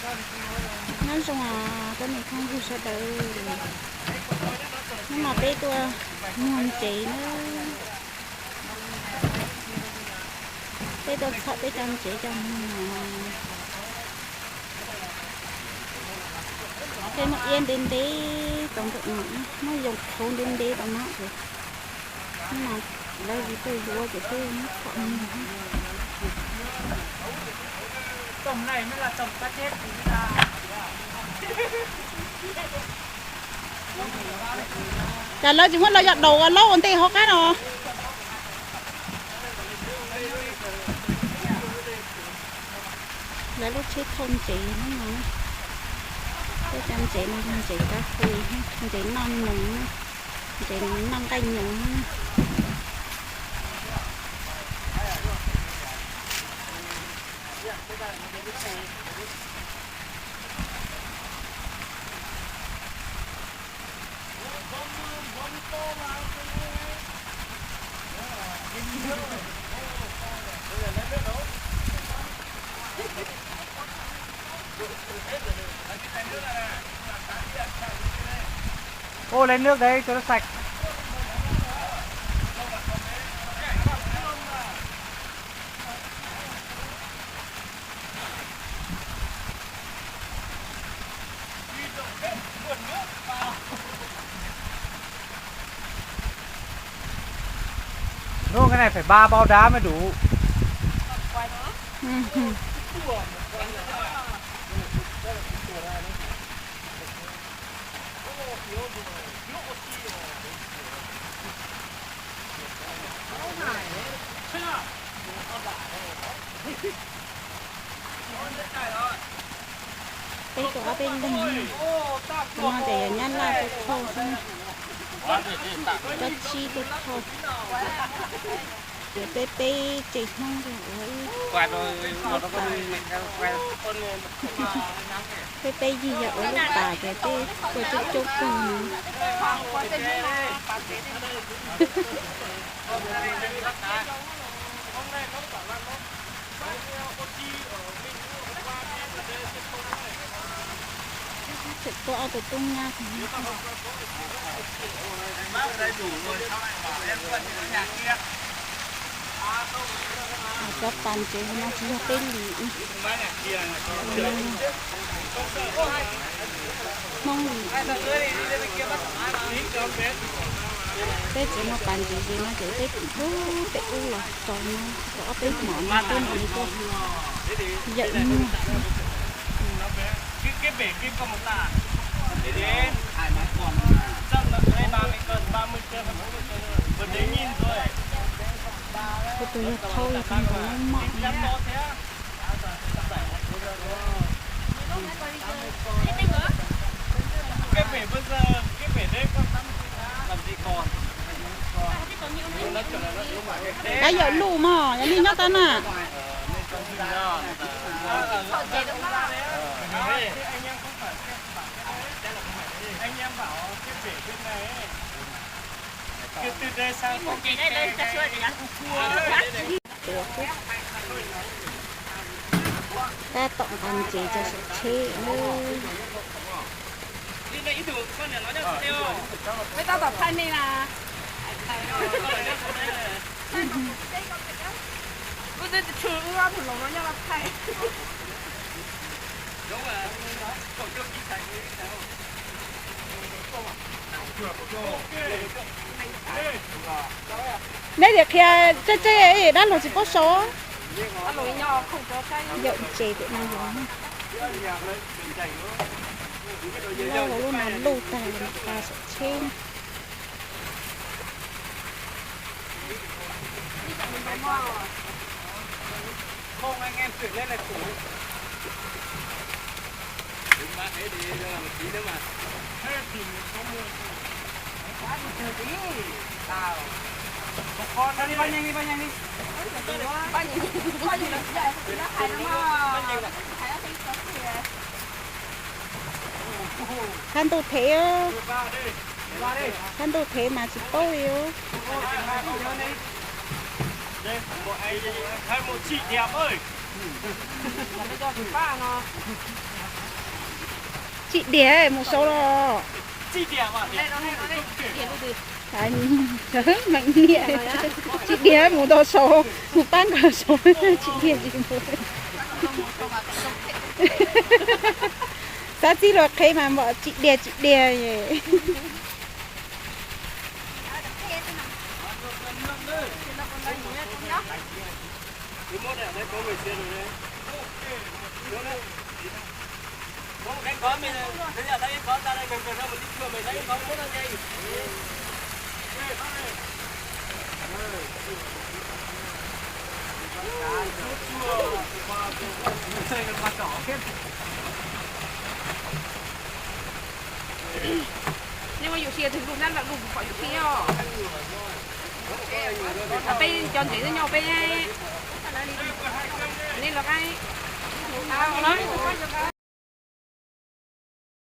Nyob zoo os koj niam phooj ywg sawv daws, hnub no peb tuaj muag ntsev na. Peb tuaj txhom peb cov ntsev coj mus. Peb muab iab ntev ntev tau ntawm no, muab yoos qhauv ntev ntev tau no ces hnub no lawv tuaj yuav ces peb muab txhom mus. Cas lawv tsis muab los yog daus ua laub ua ntej hauv qab no. Lawv lub tsheb thauj ntsev no, peb cov ntsev no yog ntsev kab hu, ntsev noj nyoos, ntsev noj nqaij nyoos. Ô, lấy nước đấy cho nó sạch. Nước cái này phải ba bao đá mới đủ. Peb tuaj ob peb leeg, tus no ces yog nyab laj tuaj thauj xwb, cov tsib tuaj thauj. Ces peb peb tsev Hmoob ua ib, peb peb yig yog ua lub pas ces peb tuaj coob coob kawg. Tseem tuaj ob tug tub nyab. Cov pas ntsev no tsis yog peb li, Hmoob li. Peb txiv muaj pas ntsev ces no ces peb txiv pub pem ub los txog no, tau ob peb hmos no peb mam li tuaj yawm muag. Kuv tus yog thauj yog tus mom mom. Kab yawm luj mog, yog nej nyob tab na. Tab tom nqa ntsev rau saum tsheb. Neb tias qhia tseg tseg, dab laug tsis paub sau. Yawm ntses pem no los, lub no luj tag, nqa saum tsheb. Thaj ntuj thev, thaj ntuj thev mas tsis paub li. Tsis diam mus saud los. Meem niam, tsis diam mus tau saud, mus pab nkawd saud, tsis diam tsis mus. Xav txij luag qhev mas npam tsis diam tsis diam. Nej muab yus si tus lus nab lawm lus pom yus si os. Peb cov ntsev nyob peb, nej los qaib, los